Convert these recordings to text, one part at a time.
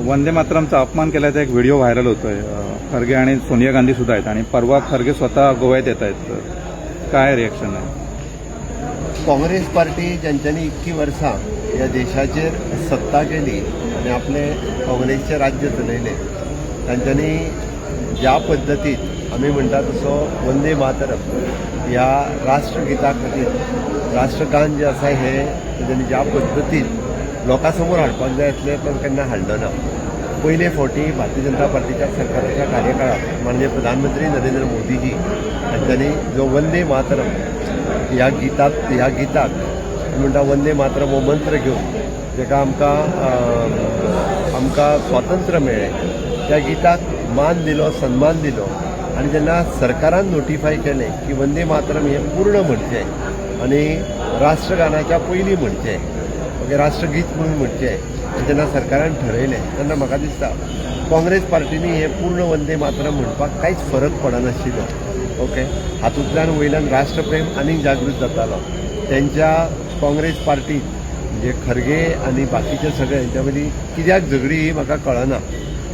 वंदे मातरमचा अपमान केल्याचा एक व्हिडिओ व्हायरल होतोय. खरगे आणि सोनिया गांधी सुद्धा आहेत आणि परवा खरगे स्वतः गोव्यात येत आहेत. तर काय रिएक्शन आहे? काँग्रेस पार्टी ज्यांच्यांनी इतकी वर्सां ह्या देशाचेर सत्ता केली आनी आपले काँग्रेसचें राज्य चलयलें, तांच्यांनी ज्या पद्दतीन आमी म्हणटा तसो वंदे मातरम ह्या राष्ट्रगिता खातीर, राष्ट्रगान जें आसा हें तेंच्यांनी ज्या पद्दतीन लोकां समोर हाडपाक जाय आसलें, पण केन्ना हाडलो ना. पयले फावटी भारतीय जनता पार्टीच्या सरकाराच्या कार्यकाळात माननीय प्रधानमंत्री नरेंद्र मोदीजी हांच्यांनी जो वंदे मातरम ह्या गिताक म्हणटा, वंदे मातरम हो मंत्र घेवन जेका आमकां स्वातंत्र्य मेळ्ळें, त्या गिताक मान दिलो, सन्मान दिलो. आनी जेन्ना सरकारान नोटिफाय केलें की वंदे मातरम हें पूर्ण म्हणचें आनी राष्ट्रगानाच्या पयलीं म्हणचें, ओके, राष्ट्रगीत म्हणून म्हणचें, जेन्ना सरकारान ठरयलें तेन्ना म्हाका दिसता काँग्रेस पार्टीनी हें पूर्ण वंदे मातरम म्हणपाक कांयच फरक पडनाशिल्लो. ओके, हातूंतल्यान वयल्यान राष्ट्रप्रेम आनीक जागृत जातालो. तेंच्या काँग्रेस पार्टीत म्हणजे खरगे आनी बाकीचे सगळे हेंच्या मदीं कित्याक झगडी ही म्हाका कळना.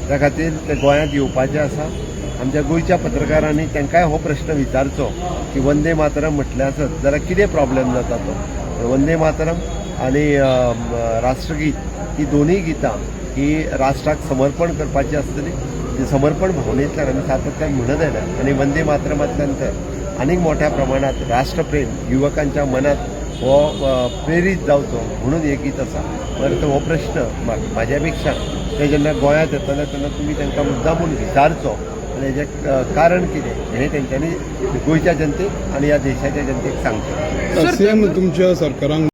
त्या खातीर ते गोंयांत येवपाचे आसा. आमच्या गोंयच्या पत्रकारांनी तांकांय हो प्रश्न विचारचो की वंदे मातरम म्हटलें आसत जाल्यार कितें प्रॉब्लेम जाता तो. वंदे मातरम आनी राष्ट्रगीत ही दोनूय गितां ही राष्ट्राक समर्पण करपाची आसतली. ती समर्पण भावनेंतल्यान आमी सातत्यान म्हणत आयल्या आनी वंदे मातरमांतल्यान तर आनीक मोठ्या प्रमाणात राष्ट्रप्रेम युवकांच्या मनात हो प्रेरीत जावचो म्हणून हें गीत आसा. परत हो प्रश्न म्हाज्या पेक्षा ते जेन्ना गोंयांत येतले तेन्ना तुमी तांकां मुद्दामून विचारचो आनी हेजें कारण कितें हें तेंच्यांनी गोंयच्या जनतेक आनी ह्या देशाच्या जनतेक सांगचें. सीएम, तुमच्या सरकारान